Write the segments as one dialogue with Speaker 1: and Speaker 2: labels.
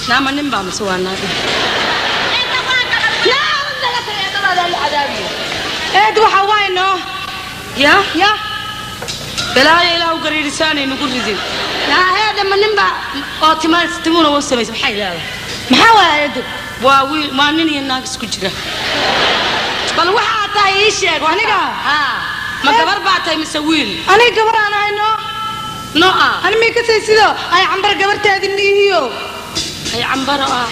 Speaker 1: Naama nin baa mise waa naag? Eedadaada la cadaabiyo.
Speaker 2: Eed, waxa waay noo.
Speaker 1: Ya.
Speaker 2: Ya.
Speaker 1: Balaayo ilaahu gariirisaanay nagu ridin. Heeda, ma nin baa oo timaa timuna u samaysa? Maxay leedahay?
Speaker 2: Maxaa waaya, eedo?
Speaker 1: Waa wiil, waa nin iyo naag isku jira. Bal waxaa tahay ii sheeg.
Speaker 2: Aniga?
Speaker 1: Haa, ma gabar baa tahay mise wiil?
Speaker 2: Aniga gabar aan ahay noo.
Speaker 1: No ah.
Speaker 2: Ani may kasay sido ay Cambar gabartaadi miihiyo?
Speaker 1: Ay, Cambaro ah.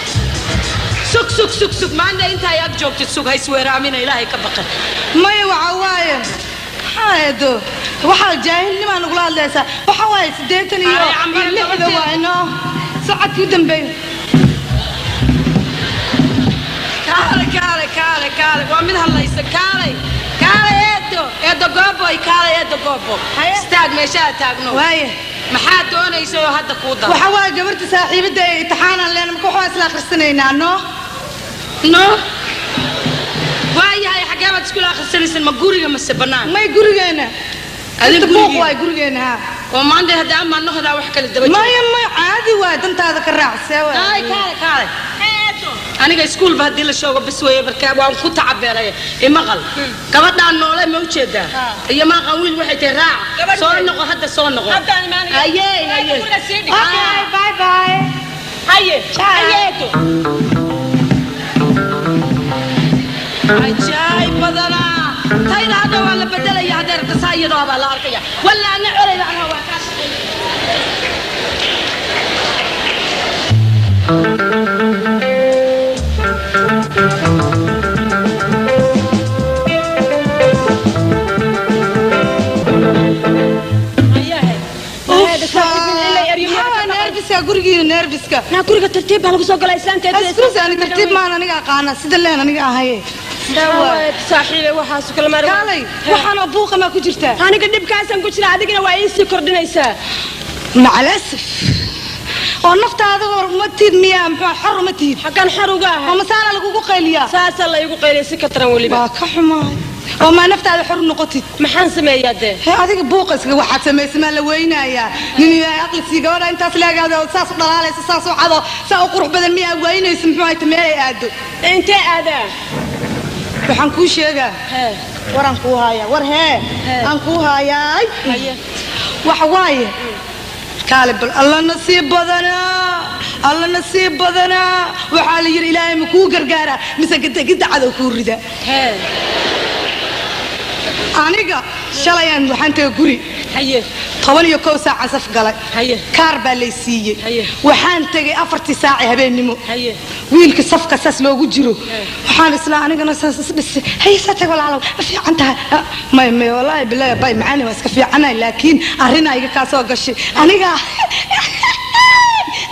Speaker 1: Sug, sug, sug, sug. Maanta inta ay ag joogtid, sug, ha isweeraamina, Ilaahay ka baqan.
Speaker 2: Maya, waxa waaye, maxaa eedo, waxaa jaahilnimaa nagula hadlaysaa. Waxa waaye 80 iyo
Speaker 1: Ay, Cambar,
Speaker 2: iyo 60
Speaker 1: gabarteeda.
Speaker 2: Waay noo socodkii u dambeeya.
Speaker 1: Kaale, kaale, kaale, kaale, waa mid hadlaysa. Kaalay, kaalay, eedo, eedo gooboy, kaalay, eedo goobo.
Speaker 2: Haye.
Speaker 1: Istaag meeshaa taagno.
Speaker 2: Waaye.
Speaker 1: Maxaa doonaysa oo hadda kuu dara?
Speaker 2: Waxa waaye, gabarta saaxiibada ee imtixaanaan leena, marka waxaan isla akhrisanaynaa noo.
Speaker 1: No, waayahay, xaggee baad iskula akhrisanaysan? Ma guriga mase bannaan?
Speaker 2: May, gurigeena.
Speaker 1: Adin
Speaker 2: Inta buuq
Speaker 1: gurigiina?
Speaker 2: Waay gurigeena, ha.
Speaker 1: Oo maanta hadda amaa nohdaa wax kale daba jooga.
Speaker 2: Maya, maya, caadi waay, dantaada ka raacsee waay.
Speaker 1: Kaalay, kaalay, kaalay. Aniga iskuulba haddii la sheego bas weeye, marka waan ku tacabeelay. Imaqal, gabadhaan noole ma ujeedaa iyo maaqan wiil waxay tahay raac. Soo noqo hadda, soo noqo.
Speaker 3: Haddaan imaanaya.
Speaker 1: Haye, haye.
Speaker 3: Guriga sii dhig.
Speaker 2: Okay, bye bye.
Speaker 3: Haye, haye eedo.
Speaker 1: Ajaayib badanaa. Tayda hadda waa la bedelaya, hadday rabta saa iyadoo baa la arkaya. Walla ana coleyda anaa waa kaa shaqeeya.
Speaker 2: Maxaa nerviska gurigiina, nerviska?
Speaker 3: Naa, guriga tartiib baa lagu soo galaa islaanteed.
Speaker 2: Excuse, ani tartiib maan aniga aqaana sida leen aniga ahaye.
Speaker 3: Saaxiibe, waxaas kala maar.
Speaker 2: Kaalay, waxaanoo buuqa maa ku jirtaa?
Speaker 3: Aniga dhibkaasaan ku jira, adigina waa ii sii kordhinaysaa.
Speaker 2: Macalasaf, oo naftaada war uma tihid miyaa? Muxuu, xor uma tihid?
Speaker 3: Xaggan xor uga
Speaker 2: oo
Speaker 3: ahay?
Speaker 2: Masaana lagugu qayliyaa?
Speaker 3: Saasaa la igu qayliyay, si ka taran weliba.
Speaker 2: Waa ka xumaay. Oo maa naftaada xor noqotid?
Speaker 3: Maxaan sameeyaa dee?
Speaker 2: Hee, adiga buuqa iskaga waxaad samaysa maa la weynayaa? Nin Ilaahay aqli sii, gabadha intaas leegaado oo saas u dhalaalaysa, saas u cado, saa u qurux badan, miyaa waynaysa? Muxuu hayta meel ay aado?
Speaker 3: Intee aadaa?
Speaker 2: Waxaan kuu sheegaa,
Speaker 3: hee,
Speaker 2: waraan kuu haayaa, war hee.
Speaker 3: Hee.
Speaker 2: Aan kuu haayaay.
Speaker 3: Haye.
Speaker 2: Waxa waaye, kaale bal, Alla nasiib badanaa, Alla nasiib badanaa. Waxaa la yidhi, Ilaahay ma kuu gargaaraa mise gidda cadow kuu rida?
Speaker 3: Hee.
Speaker 2: Aniga shalayaan waxaan tagay guri.
Speaker 3: Haye.
Speaker 2: 11 saacan saf galay.
Speaker 3: Haye.
Speaker 2: Kaar baa lay siiyey.
Speaker 3: Haye.
Speaker 2: Waxaan tegay 4tii saaci habeennimo.
Speaker 3: Haye.
Speaker 2: Wiilka safka saas loogu jiro, waxaan islaa anigana saas isdhisay. Haye, saa tag walaalow, ma fiican tahay? Ah, may may, wallaahi bilaahi bay macaani, waa iska fiicanahay, laakiin arrinaa iga kaa soo gashay.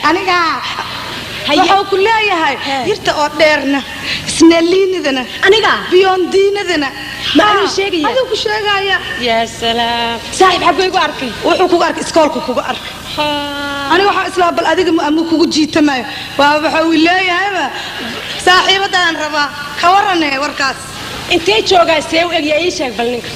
Speaker 2: Aniga
Speaker 3: Haye.
Speaker 2: wuxuu ku leeyahay
Speaker 3: Hee.
Speaker 2: yirta oo dheerna, isnaaliinadana,
Speaker 3: Aniga?
Speaker 2: biyondiinadana.
Speaker 3: Ma anuu sheegaya?
Speaker 2: Adigu ku sheegaya.
Speaker 3: Yaa salaam, saaxiib, xagguu igu arkay?
Speaker 2: Wuxuu kugu arkay iskoolku kugu arkay. Aniga waxaan islaa bal adiga ama kugu jiitamayo. Waa waxa uu leeyahayba, saaxiibadaan rabaa. Ka warane warkaas?
Speaker 3: Intee joogaa? See u egyaa? Ii sheeg bal ninka.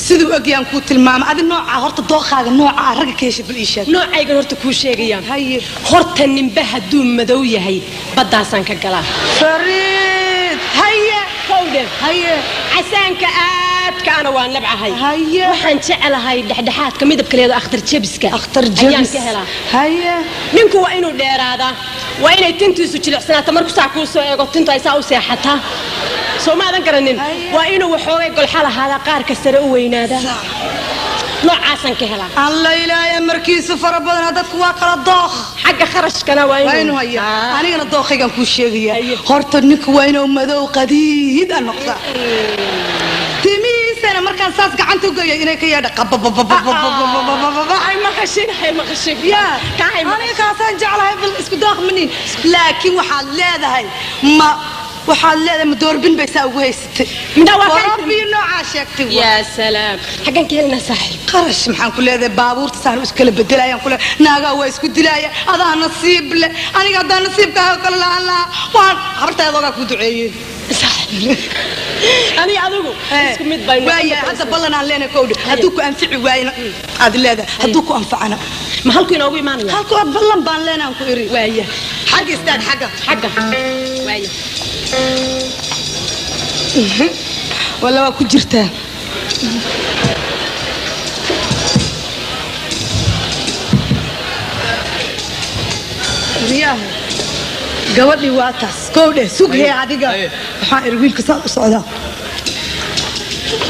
Speaker 2: Siduu egyaan kuu tilmaamay. Adi noocaa horta, dooqaaga nooca ah ragga ka hesha, bal ii sheeg.
Speaker 3: Noocaygan horta kuu sheegaya.
Speaker 2: Haye.
Speaker 3: Horta ninba hadduu madow yahay, baddaasaan ka galaa.
Speaker 2: Fariid, haye.
Speaker 3: Kowdhe.
Speaker 2: Haye.
Speaker 3: Casaanka aadka ana waa nabcahay.
Speaker 2: Haye.
Speaker 3: Waxaan jecelahay dhexdhexaadka, midabka leedo akhtar jebiska.
Speaker 2: Akhtar
Speaker 3: ayaan
Speaker 2: jabis
Speaker 3: ka helaa.
Speaker 2: Haye.
Speaker 3: Ninku waa inuu dheeraadaa, waa inay tintiisu jilicsanaato, markuu saa kuu soo eego tintu ay saa u seexataa. Soo maadan garanin?
Speaker 2: Haye.
Speaker 3: Waa inuu waxoogay golxa lahaadaa, qaarka sare u weynaadaa. Noocaasaan ka helaa.
Speaker 2: Alla, Ilaahay amarkiisu fara badanaa, dadku waa kala dooq.
Speaker 3: Xagga kharashkana waa
Speaker 2: waa inuu haya. Anigana dooqaygaan kuu sheegaya.
Speaker 3: Haye.
Speaker 2: Horta ninka waa inuu madow qadiid a noqdaa, timihiisana markaan saas gacanta u geeyo inay ka yeedha qabababababababababa.
Speaker 3: Hay maqashin, hay maqashin.
Speaker 2: Ya.
Speaker 3: Kaa hay
Speaker 2: aniga
Speaker 3: maqashin.
Speaker 2: Kaasaan jeclahay. Bal isku daaq manin, laakiin waxaad leedahay, ma waxaad leedahay, ma doorbin bay saa ugu haysatay?
Speaker 3: Midhaa waa ka-
Speaker 2: Warabbii, noocaa sheegtay waa.
Speaker 3: Yaa salaam, xaggan ka helinaa saaxiib?
Speaker 2: Qarash maxaan ku leedahay? Baabuurta saan iskala bedelayaan ku leedahay, naagaa waa isku dilaaya. Adaa nasiib leh. Aniga haddaan nasiibkaaga kale lahaan lahaa, waan habartaada ogaa ku duceeyeen.
Speaker 3: Aniga adigu isku mid baynu.
Speaker 2: Waaya, hadda ballan aan leenahay kowdhe, hadduu ku anfici waayna aad leedahay, hadduu ku anfacana.
Speaker 3: Ma halku inoogu imaanaya?
Speaker 2: Halku aad ballan baan leenahay aan ku iri.
Speaker 3: Waaya.
Speaker 2: Xagga istaag, xagga.
Speaker 3: Xagga, waaya.
Speaker 2: Walla waa ku jirtaa. Riyaha gabadhii waa taas kowdhe, sughee adiga.
Speaker 4: Haye.
Speaker 2: Waxaan iri wiilka saan u socdaa,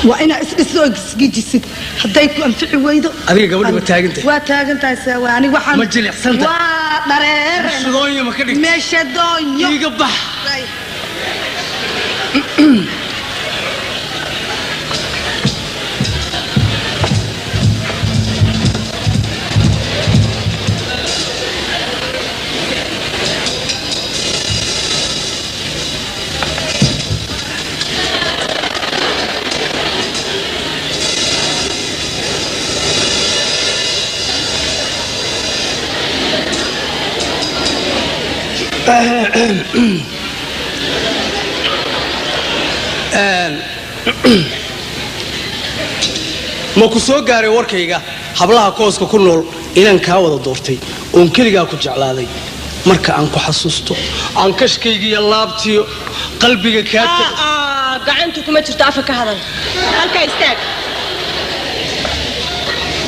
Speaker 2: waa inaa isdhisid oo isgijisid hadday ku anfici weydo.
Speaker 4: Adiga gabadhi waa taagan tahay.
Speaker 2: Waa taagan tahay, see waa aniga waxaan
Speaker 4: Ma jilicsan tahay?
Speaker 2: Waa dhareere.
Speaker 4: Meeshadoonyo ma ka dhigtay?
Speaker 2: Meesha doonyo.
Speaker 4: Iiga bax.
Speaker 2: Waay.
Speaker 4: Ma ku soo gaaray warkayga hablaha kooska ku nool inaan kaa wada doortay oon keligaa ku jeclaaday? Marka aan ku xasuusto aan kashkayga iyo laabtiyo qalbiga kaa tago.
Speaker 3: Gacantu kuma jirto, afka ka hadal, halkaa istaag.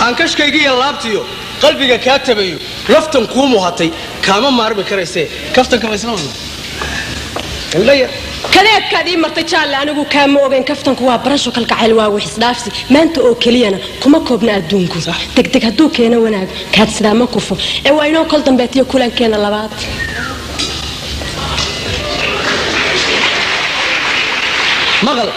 Speaker 4: Aan kashkayga iyo laabtiyo qalbiga kaa tabayo, laftan kuu muhatay, kaama maarmi karaysee, kaftanka ma isla wadna indha yar?
Speaker 3: Kadeedkaad ii martay jaalle, anigu kaama ogeyn. Kaftanku waa barasho, kalgacayl waa wax isdhaafsi, maanta oo keliyana kuma koobna adduunku.
Speaker 4: Sax.
Speaker 3: Degdeg hadduu keeno wanaag, kaadsidaa ma kufo, ee waa inoo kol dambeetiyo kulankeena labaad.
Speaker 4: Maqal,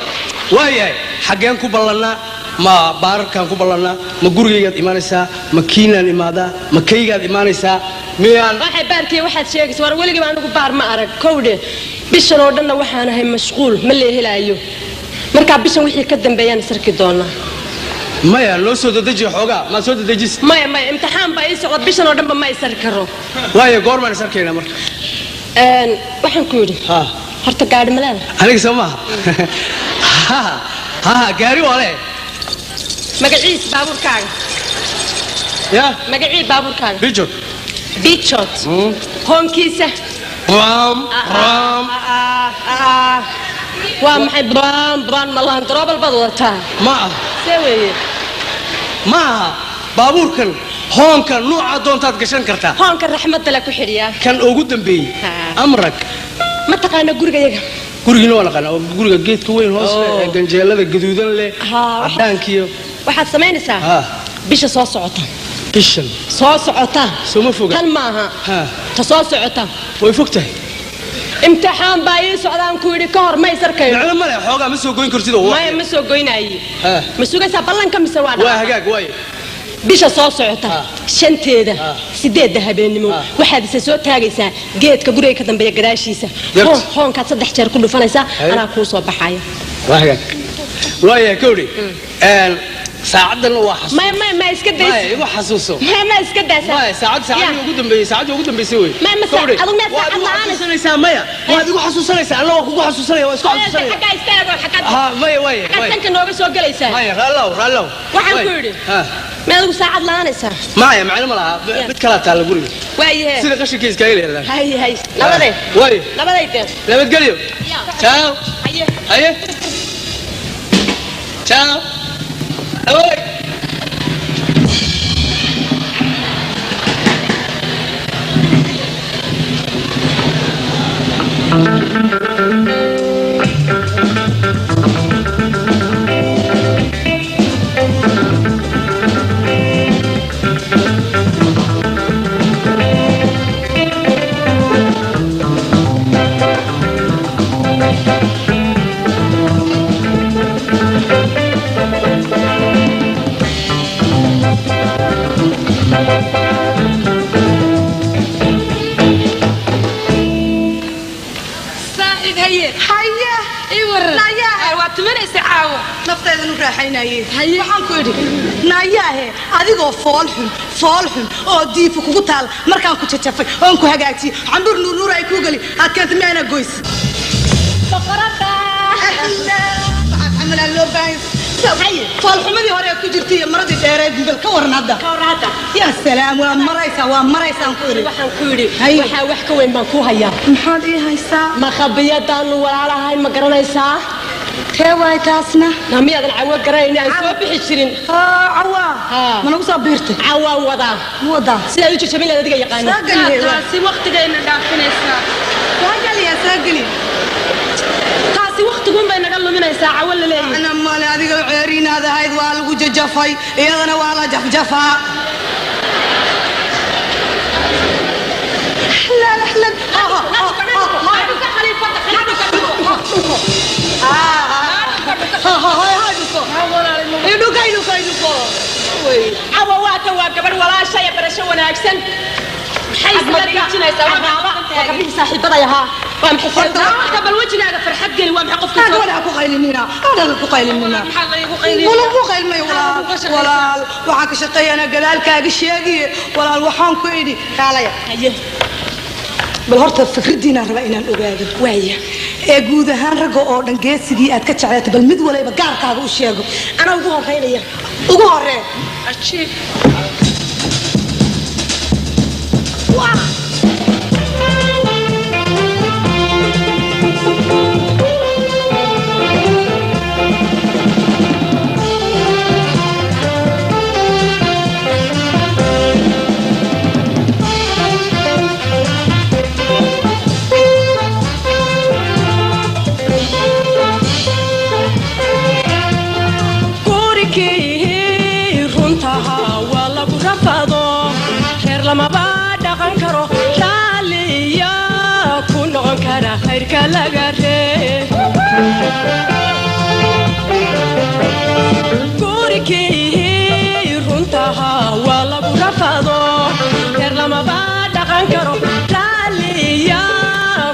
Speaker 4: waayahay, xaggeen ku ballannaa? Ma baararkaan ku ballannaa? Ma gurigaygaad imaanaysaa? Ma kiinaan imaadaa? Ma kaygaad imaanaysaa? Miyaan
Speaker 3: Waxay baarkiya waxaad sheegaysa, war weligiiba anigu baar ma arag kowdhe. Bishan oo dhanna waxaan ahay mashquul, ma lee helaayo. Markaa bishan wixii ka dambeeyaan isarki doonaa.
Speaker 4: Maya, noo soo dedejiya xoogaa, maad soo dedejis.
Speaker 3: Maya maya, imtixaan baa ii socda, bishan oo dhanba ma isarki karo.
Speaker 4: Waayo, goormaan is arkaynaa marka?
Speaker 3: Waxaan ku yidhi,
Speaker 4: ha
Speaker 3: horta gaadhi ma leedahay?
Speaker 4: Aniga soo maaha? Ha ha, gaari waa le.
Speaker 3: Magaciis baabuurkaaga?
Speaker 4: Ya.
Speaker 3: Magacii baabuurkaaga?
Speaker 4: Bijot.
Speaker 3: Bijot. Hoonkiisa?
Speaker 4: Ram ram.
Speaker 3: Waa maxay braan braan? Ma lahan daroobal baad wadataa?
Speaker 4: Ma aha.
Speaker 3: See weeye?
Speaker 4: Ma aha, baabuurkan hoonka nuuca doontaad gashan kartaa.
Speaker 3: Hoonka raxmadda le ku xidhiyaa.
Speaker 4: Kan ugu dambeeyey.
Speaker 3: Ha.
Speaker 4: Amrag.
Speaker 3: Ma taqaana gurigayaga?
Speaker 4: Gurigiina waa naqaana, oo guriga geedka weyn hoos leh ee ganjeelada gaduudan leh.
Speaker 3: Ha,
Speaker 4: cadaankiyo.
Speaker 3: Waxaad samaynaysaa,
Speaker 4: ha
Speaker 3: bisha soo socota.
Speaker 4: Bishan
Speaker 3: soo socota.
Speaker 4: Soo ma foga?
Speaker 3: Tan maaha.
Speaker 4: Ha.
Speaker 3: Ta soo socota.
Speaker 4: Way fog tahay.
Speaker 3: Imtixaan baa ii socdaan ku yidhi, ka hor ma is arkayo.
Speaker 4: Macno male, xoogaa ma soo goyn kartid oo
Speaker 3: Maya, ma soo goynaaye.
Speaker 4: Ha.
Speaker 3: Ma sugaysaa ballanka mise waa
Speaker 4: waa
Speaker 3: dhaqaaqa?
Speaker 4: Hagaag, waayo.
Speaker 3: Bisha soo socota
Speaker 4: Ha.
Speaker 3: 5-teeda,
Speaker 4: Ha.
Speaker 3: 8-da habeennimo,
Speaker 4: Ha.
Speaker 3: waxaad isa soo taagaysaa geedka guriga ka dambeeya gadaashiisa.
Speaker 4: Yarta.
Speaker 3: Hoonkaad 3 jeer ku dhufanaysaa.
Speaker 4: Haye.
Speaker 3: Anaa kuu soo baxaya.
Speaker 4: Waa hagaag, waaya kowdhi, saacaddan waa xasuus.
Speaker 3: Maya maya, ma iska
Speaker 4: maya
Speaker 3: daysa.
Speaker 4: Igu xasuuso.
Speaker 3: Maya, ma iska daysa.
Speaker 4: Maya, saacaddii ugu dambeeyey, saacaddii ugu dambeysay wey.
Speaker 3: Maya, ma
Speaker 4: Kowdhi,
Speaker 3: adigu miyaad
Speaker 4: waad
Speaker 3: saacad
Speaker 4: igu
Speaker 3: la'aanaysa?
Speaker 4: xasuusanaysaa? Maya, waad igu xasuusanaysaa, anna waan kugu xasuusanaya, waa isku xasuusanaya.
Speaker 3: Xaggaa istaago, xaggaa.
Speaker 4: Ha, maya, waaya.
Speaker 3: Xaggaa
Speaker 4: waaya
Speaker 3: sanka nooga soo gelaysaa.
Speaker 4: Maya, raallow raallow.
Speaker 3: Waxaan
Speaker 4: Waaya.
Speaker 3: ku yidhi,
Speaker 4: ha
Speaker 3: ma adigu saacad la'aanaysaa?
Speaker 4: Maya, macno ma laha.
Speaker 3: Ya.
Speaker 4: Mid kalaa taalla guriga.
Speaker 3: Waayahe.
Speaker 4: Sida qashinka iskaga leedahay.
Speaker 3: Hay hay, nabaday.
Speaker 4: Waaya.
Speaker 3: Nabaday dee.
Speaker 4: Nabadgelyo.
Speaker 3: Ya.
Speaker 4: Ciao.
Speaker 3: Haye.
Speaker 4: Haye, ciao. Awoy.
Speaker 1: Saaxiib, haye.
Speaker 2: Haye.
Speaker 1: Ii waran.
Speaker 2: Nayaahe.
Speaker 1: Waa tumanaysa caawa.
Speaker 2: Naftaydan u raaxaynaye. Waxaan ku idhi nayaahe, adigoo fool xun fool xun oo diifu kugu taal, markaan ku jajafay oon ku hagaajiyey, cambur nuurnuur ay kuu geli aad keentay, miyaana goys?
Speaker 3: Boqorada.
Speaker 2: Waxaad camalaa loo baahan foolxumadii hore ku jirtay iyo maradii dheereed, bal ka waran hadda?
Speaker 3: Ka waran hadda?
Speaker 2: Yaa salaam, waa maraysaa, waa maraysaan ku idhi.
Speaker 3: Waxaan ku yidhi,
Speaker 2: Haye.
Speaker 3: waxaa wax ka weyn baan kuu hayaa.
Speaker 2: Maxaad ii haysaa?
Speaker 3: Ma khabiyadaanu walaalahayn ma garanaysaa?
Speaker 2: Tee waay taasna?
Speaker 3: Na miyaadan Cawo garanayni aan soo bixi jirin?
Speaker 2: Haa, Cawa.
Speaker 3: Haa.
Speaker 2: Ma nagu soo biirtay?
Speaker 3: Cawaan wadaa.
Speaker 2: Ma wadaa?
Speaker 3: Sidaad u jajabin lahayd adiga yaqaana.
Speaker 2: Soo geliye.
Speaker 1: Taasi waqtigayna dhaafinaysaa.
Speaker 2: Soo geliya, soo geliya.
Speaker 3: Taasi waqtiguun bay naga luminaysaa, Cawo la leeyahay.
Speaker 2: Macna male, adiga ceeriinaad ahayd, waa lagu jajafay, iyadana waa la jafjafaa. Ahlan, ahlan. Ha, ha, ha, ha, ha. Ha, ha, ha, ha, dhuko. Idhuko, idhuko, idhuko. Wey.
Speaker 3: Cawa waata, waa gabadh walaashaya, barasho wanaagsan.
Speaker 1: Maxay isla dhiijinaysaa?
Speaker 3: Waa gabdhihii saaxiibaday ahaa. Waa maxay?
Speaker 1: Horta bal wejigaaga farxad geli, waa maxay qofka?
Speaker 2: Gabadha ha ku qaylinina, gabadha ha ku qaylinina.
Speaker 1: Maxaa laygu qayliyaa?
Speaker 2: Walaal, ku qaylmay, walaal. Walaal, waxaan ka shaqeeyana gadaalkaaga sheegiye. Walaal, waxaan ku idhi kaalaya.
Speaker 3: Haye.
Speaker 2: Bal horta fikraddiinaan rabaa inaan ogaado.
Speaker 3: Waaya.
Speaker 2: Ee guud ahaan ragga oo dhan geesigii aad ka jeclaatay, bal mid waliba gaarkaaga u sheego.
Speaker 3: Anaa ugu horeynaya.
Speaker 2: Ugu horee.
Speaker 1: Cajiib.
Speaker 2: Wah!
Speaker 3: Gurikii runtaha waa lagu rafado, reer lamaba dhaqan karo, raalliya ku noqon kara khayrka laga ree. Gurikii runtaha waa lagu rafado, reer lamaba dhaqan karo, raalliya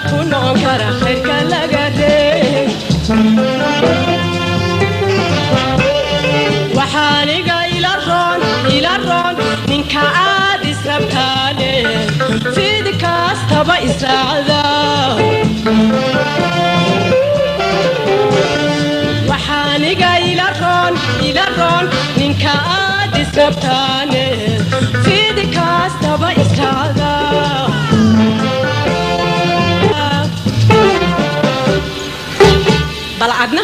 Speaker 3: ku noqon kara khayrka laga ree. Waxaaniga ila roon, ila roon ninka aad israbtaane fid kastaba israacda. Waxaaniga ila roon, ila roon ninka aad israbtaane fid kastaba israacda. Bal adna.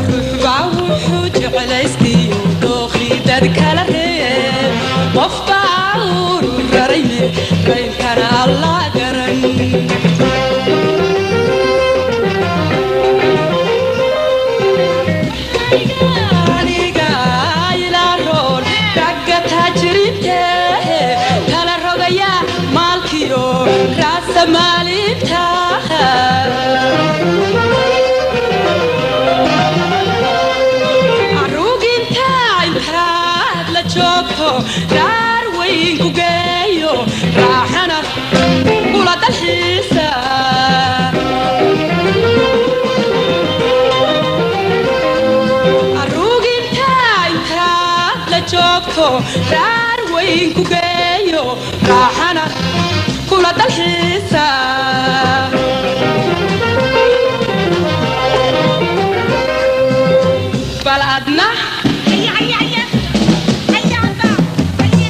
Speaker 3: Ruux baa wuxuu jeclaystiyo dookhii dad kala reeb, qof baa uru rarayne raynkana alla garan. Aniga ila roon ragga taajiriinte kala rogaya maalkiyo raasa maalinta. Aruginta intaad la joogto raar weyn ku geeyo, raaxana kula dalxiisa. Aruginta intaad la joogto raar weyn ku geeyo, raaxana kula dalxiisa. Bal adna.
Speaker 1: Hayya, hayya, hayya, hayya, hadda, hayya.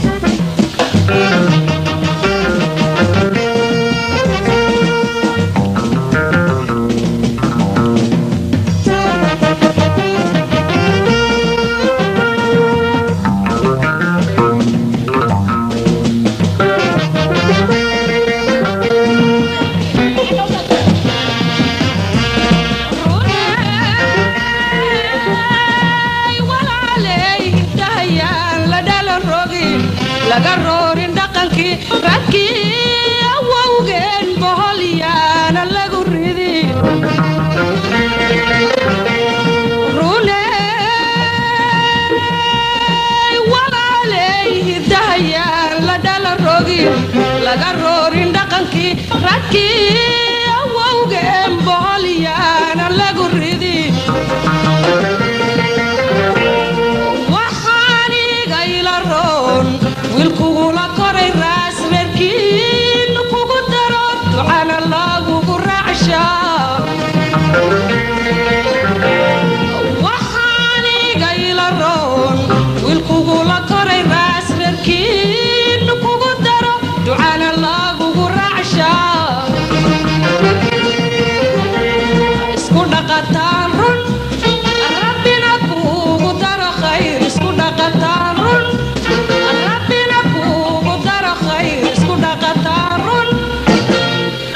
Speaker 2: Laga roorin dhaqankii raggii awowgeen, boholyaana lagu ridin.
Speaker 1: Hidahayaan la dhala rogin, laga roorin dhaqankii ragkii awowgeen, boholyaana lagu ridi. Waxaaniga ila roon wiilkugula koray raas, reerkiin kugu daro, ducana lagugu raacshaa. Waxaaniga ila roon wiilkugula koray raas, reerkiin kugu daro, ducana lagugu raacshaa. Isku dhaqataan run, Rabbina kuugu daro khayr. Isku dhaqataan run, Rabbina kuugu daro khayr. Isku dhaqataan run.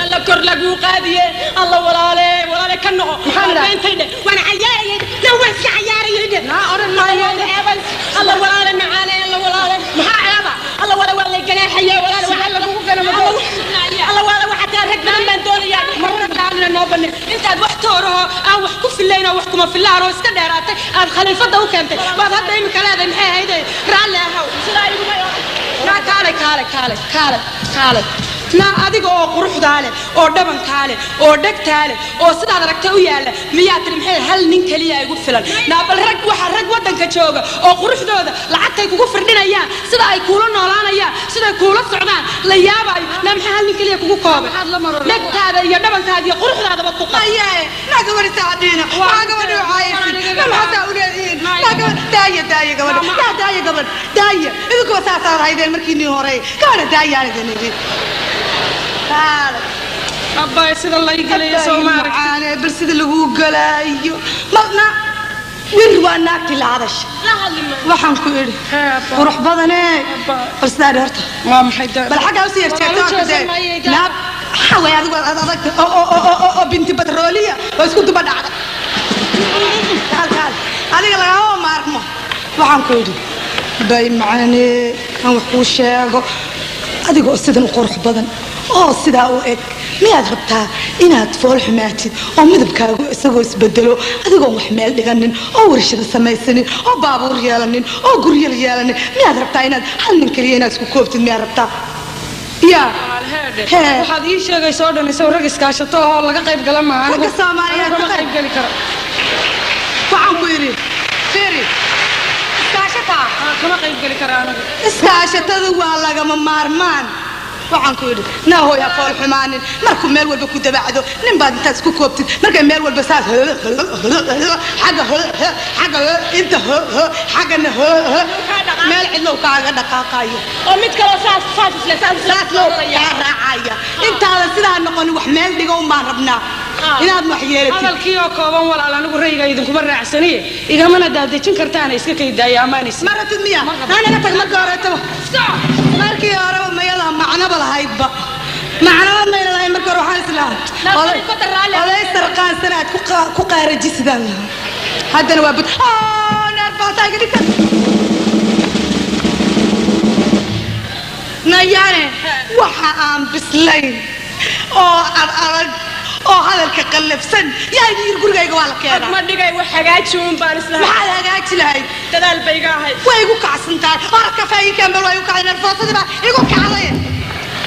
Speaker 3: Alla kor laguu qaadiye, alla walaale, walaale ka noqo.
Speaker 1: Maxaa la
Speaker 3: beentay dhe, waan cayaarayay na, waan iska cayaarayay dhe.
Speaker 1: Naa odhan maayo.
Speaker 3: Alla walaale macaane, alla walaale.
Speaker 1: Maxaa ceeba?
Speaker 3: Alla walaale, waa lay ganaaxaya walaale.
Speaker 1: Sidee lagugu ganamo?
Speaker 3: Alla walaale, waxaa taa rag badan baan doonayaa.
Speaker 1: Marna kaalina noo banne intaad wax tooraho aan wax ku fillayn oo wax kuma fillaan oo iska dheeraatay aad khaliifadda u keentay baad hadda imika leedahay maxay ahayde raalli ahow.
Speaker 3: Sidaa iguma
Speaker 1: Naa kaalay, kaalay, kaalay, kaalay, kaalay. Naa adiga oo quruxdaa leh oo dhabankaa leh oo dhegtaa leh oo sidaad aragtay u yaalla, miyaa tiri maxay hal nin keliya igu filan? Naa bal rag, waxa rag waddanka jooga oo quruxdooda lacagtay kugu firdhinayaan, sida ay kuula noolaanayaan, siday kuula socdaan la yaabayo. Naa maxay hal nin keliya kugu koobay? Dhegtaada iyo dhabankaada iyo quruxdaadaba ku qab.
Speaker 2: Aye, naa gabadha saacadiina waa gabadha waxaaysin, maxaasaa u leedihiin? Naa gabadh daaya, daaya gabadha, naa daaya gabadh, daaya. Idinkuba saasaad haydeen markii nii horey. Gabadha daayaan idin idin.
Speaker 1: Abbaay, sida lay gelayo soo ma aragtid?
Speaker 2: Macaane, bal sida lagu galaayo marna wir waa naagtii la hadasha. Waxaan ku idhi qurux badane, bal sidaa dhi horta.
Speaker 1: Waa maxay?
Speaker 2: Bal xaggaa usii yarjeegto naab xaway, adigu aad adag oo binti batrooliya oo isku duba dhacda. Kaal, kaal, adiga lagama maarmo. Waxaan ku idhi bay macaane, aan wax kuu sheego. Adiga oo sidan u qurux badan oo sidaa u eg, miyaad rabtaa inaad fool xumaatid oo midabkaagu isagoo isbedelo, adigoon wax meel dhiganin oo warshado samaysanin oo baabuur yeelanin oo guryal yeelanin? Miyaad rabtaa inaad hal nin keliya inaad isku koobtid? Miyaad rabtaa ya? Hee.
Speaker 1: Waxaad ii sheegayso oo dhan isaw rag iskaashato oo laga qayb gala maaha.
Speaker 2: Ragga Soomaaliyeed
Speaker 1: kama
Speaker 2: ka qayb-
Speaker 1: qayb geli karo.
Speaker 2: Waxaan ku idhi firi iskaashataa.
Speaker 1: Kama qayb geli karo anigu.
Speaker 2: Iskaashatadu waa lagama maarmaan. Waxaan ku idhi naa hooy, ha fool xumaanin. Markuu meel walba ku dabacdo nin baad intaad isku koobtid, markay meel walba saas xagga xagga inta xaggana meel cidlow kaaga dhaqaaqayo.
Speaker 3: Oo mid kaloo saas saas isle saas isle
Speaker 2: Saas loo kaa raacaya. Intaadan sidaa noqonin wax meel dhigo un baan rabnaa inaad wax yeelatid.
Speaker 1: Hadalkii oo kooban, walaal, anigu rayiga idinkuma raacsaniye, igamana daadejin kartaana, iska kaydaaya amaanis.
Speaker 2: Ma rabtid miya? Naa naga tag. Markii horeetaba, markii horeba mayada macnaba lahaydba, macnaba mayna lahayn markii hore. Waxaan islahaa oday sarqaansan aad ku qaarajisidaan lahaa. Haddana waa bud neerfaasaa iga dhigta. Nayaane, waxa aan bislayn oo ad adag oo hadalka qallafsan yaa idin yiri gurigayga waa la keenaa?
Speaker 3: Ma dhigay, wax hagaaji uun baan islahay.
Speaker 2: Maxaad hagaaji lahayd?
Speaker 3: Dadaal bay iga ahayd.
Speaker 2: Way igu kacsan tahay. Orad kafee ii keen bal. Waa igu kacday, nerfoosadii baa igu kacday.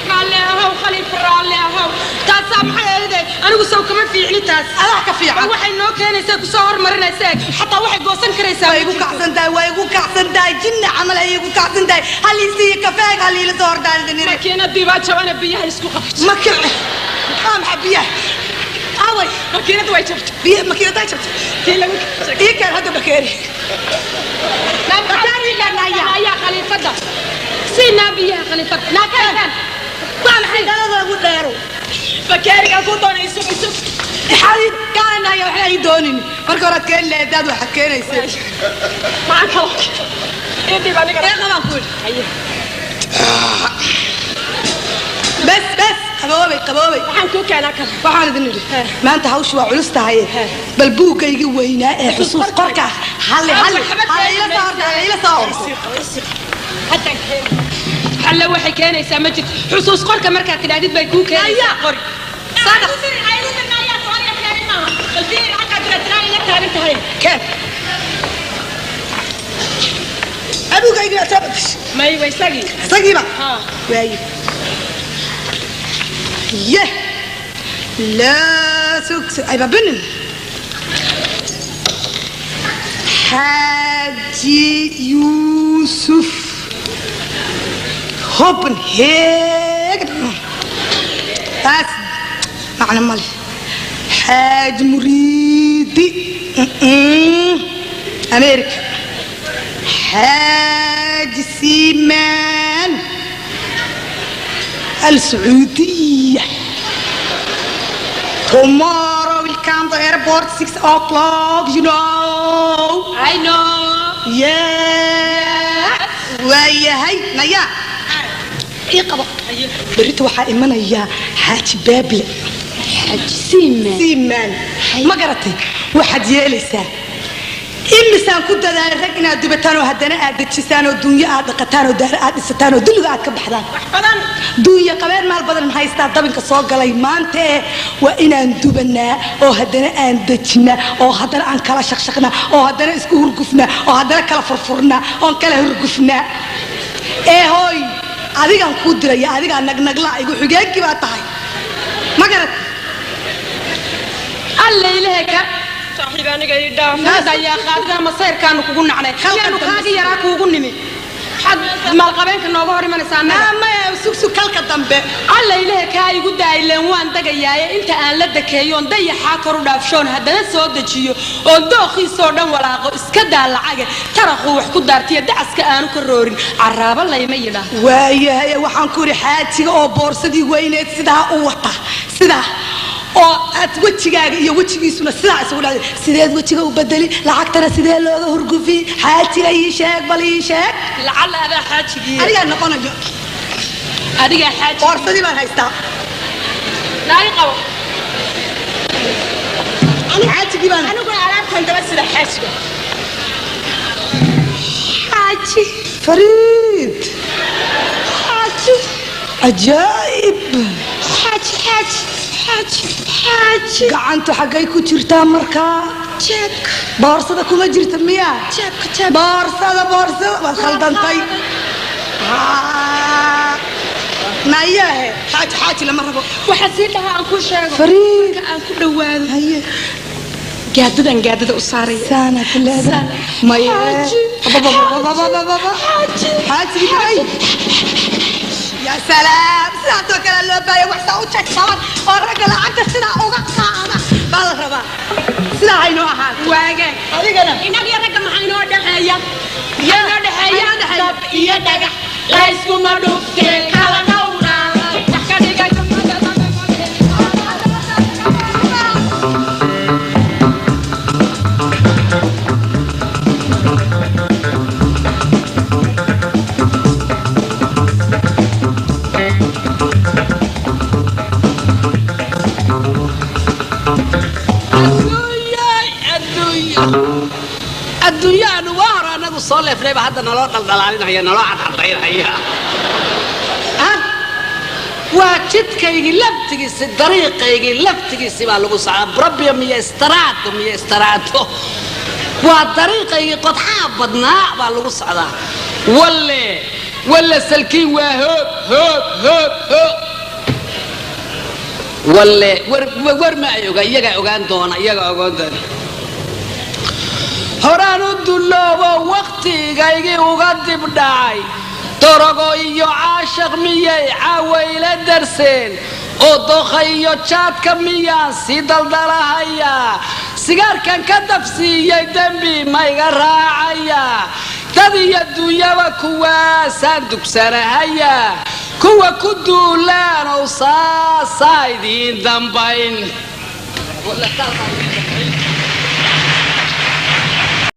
Speaker 1: Raalli ahow Khaliif, raalli ahow. Taasaa maxay ahayde, anigu sow kama fiicni taas.
Speaker 2: Adaa ka fiican.
Speaker 1: Bal waxay noo keenaysaa, kusoo hormarinaysaa, xataa waxay goosan karaysaa.
Speaker 2: Way igu kacsan tahay, way igu kacsan tahay, jinni camal ayay igu kacsan tahay. Hal ii siiyo kafeega, hal iila soo hordaan idin iri.
Speaker 3: Makiinadii baa jabana, biyaha isku qabto.
Speaker 2: Ma kici? Waa maxay biyaha? Away?
Speaker 3: Makiinadu way jabtay.
Speaker 2: Biya makiinadaa jabtay?
Speaker 3: Tii lagu
Speaker 2: Ii keen hadda bakeeri. Bakeeri ii keen naya.
Speaker 1: Ayaa khaliifadda siinaa biyaha, khaliifadda naa keen.
Speaker 2: Waa maxay dhalada ugu dheero?
Speaker 3: Bakeeriga ku doonay, isug isug.
Speaker 2: Xadid kaanaya, waxna ii doonin. Marka horaad keeni lahayd daad waxaad keenaysay.
Speaker 3: Maxaa kaloo ii dhib aniga?
Speaker 2: Ee qabaan ku idhi. Bes bes, qaboobay, qaboobay.
Speaker 3: Waxaan kuu keenaa kale.
Speaker 2: Waxaan idin idhi maanta hawshu waa culus tahay. Bal buuggayga weynaa ee xusuus qorka halli halli halle ila soo horta, halle ila soo horta.
Speaker 3: Haddaan keeni.
Speaker 1: Alle waxay keenaysaa ma jirto. Xusuus qorka markaad tidhaahdid bay kuu keenaysaa qori.
Speaker 2: Keen. Abugaygii baad soo bedeshay.
Speaker 3: May, waa isagii.
Speaker 2: Isagiiba.
Speaker 3: Haa.
Speaker 2: Waaye ye laa sug aybabinin. Xaaji Yuusuf Copenhagen, taas macno male. Xaaji Muriidi, America. Xaaji Simaan, السعودية. Tomorrow will come to airport 6 o'clock, you know.
Speaker 1: I know.
Speaker 2: Yeah. Waayahay, naya. Ii qabo. Berrito waxaa imanaya Xaaji Baable.
Speaker 1: Xaaji Siimaan.
Speaker 2: Siimaan. Ma garatay? Waxaad yeelaysaa. Imisaan ku dadaalay rag inaad dubataan oo haddana aad dejisaan oo dunyo aad dhaqataan oo daaro aad dhisataan oo dulliga aad ka baxdaan.
Speaker 1: Wax badan.
Speaker 2: Duunya qabeen maal badan haystaa dabinka soo galay maanta ee waa inaan dubanaa oo haddana aan dejinaa oo haddana aan kala shaqshaqnaa oo haddana isku hurgufnaa oo haddana kala furfurnaa oon kala hurgufnaa. Ee hooy, adigaan kuu diraya, adigaa nagnagla igu xigeenkii baa tahay, ma garat?
Speaker 1: Alla ilahay ka
Speaker 3: Saaxiib, aniga ii dhaaf.
Speaker 1: Ayaa qaadida masayrkaanu kugu nacnay.
Speaker 2: Khalkan
Speaker 1: yaanu
Speaker 2: dambe.
Speaker 1: Kaagi yaraa kuugu nimi, maxaad maalqabeenka nooga hor imanaysaa annaga?
Speaker 2: Maya, sugsug, kalka dambe.
Speaker 1: Alla ilahay kaa igu daayileen, waan dagayaaye inta aan la dakeeyoon dayaxaa kor u dhaafshoon haddana soo dejiyo oon dooqiisoo dhan walaaqo, iska daa lacage taraquu wax ku daartiyo dacaska aanu ka roorin, caraabo layma yidhaah.
Speaker 2: Waayahay, waxaan ku idhi xaajiga oo boorsadii weyneed sidaa u wata, sidaa oo aad wejigaaga iyo wejigiisuna sidaa isugu dhacday, sideed wejiga u bedeli? Lacagtana sidee looga hurgufi? Xaajiga ii sheeg, bal ii sheeg.
Speaker 1: Lacalla adaa xaajigii.
Speaker 2: Anigaa noqonayo.
Speaker 1: Adigaa xaaji.
Speaker 2: Boorsadii baan haystaa.
Speaker 1: Naagi qabo.
Speaker 2: Xaajigii baan.
Speaker 3: Aniguna alaabtan daba sida xaajiga. Xaaji.
Speaker 2: Fariid.
Speaker 3: Xaaji.
Speaker 2: Cajaa'ib.
Speaker 3: Xaaji, xaaji, xaaji, xaaji.
Speaker 2: Gacantu xaggay ku jirtaa markaa?
Speaker 3: Jeebka.
Speaker 2: Boorsada kuma jirta miyaa?
Speaker 3: Jeebka, jeebka.
Speaker 2: Boorsada, boorsada waad khaldantay. Haa. Nayahe, xaaji, xaaji lama rabo.
Speaker 1: Waxaa sii dhahaa aan kuu sheego.
Speaker 2: Fariid.
Speaker 1: Marka aan ku dhowaado
Speaker 2: haye
Speaker 1: gaadadan gaadada u saaraya.
Speaker 2: Saana ku leedahay maye.
Speaker 1: Xaaji.
Speaker 2: Bababababababa.
Speaker 1: Xaaji.
Speaker 2: Xaajigii dhacay. Ya salaam, sidaasoo kale loo baaya. Wax saa u jajjaban oo ragga lacagta sidaa uga qaada baa la rabaa. Sidaa haynoo ahaan.
Speaker 1: Waage.
Speaker 2: Adigana.
Speaker 1: Innaga iyo ragga maxaa inoo dhexeeya? Maxaa inoo dhexeeya?
Speaker 2: Maxaa inoo dhexeeya?
Speaker 1: Dab iyo dhagax layskuma dhuftee, kala dhowra wax ka dhigay.
Speaker 5: Adduunyay, adduunyo, adduunyaanu waa hore anagu soo leefnayba, hadda naloo dhaldhalaalinaya, naloo cadcadaynaya. Ah, waa jidkaygii laftigiisi, dariiqaygii laftigiisi baa lagu socdaa. Brabio miyo istaraado, miyo istaraado, waa dariiqaygii qodxaa badnaa baa lagu socdaa. Walle walle, salkiin waa hoog hoog hoog hoog. Walle war war, ma ay ogaa, iyagaa ogaan doona, iyagaa ogaan doona. Horaan u dulloobo wakhtigaygii uga dib dhacay. Dorogo iyo caashaq miyay caawayla darseen? Oo dookha iyo jaadka miyaan sii daldalahayaa? Sigaarkan ka dabsiiyey dembi mayga raacayaa? Dad iyo dunyaba kuwaasaan dugsanahayaa, kuwa ku duulaan ow saasaa idiin dambayn.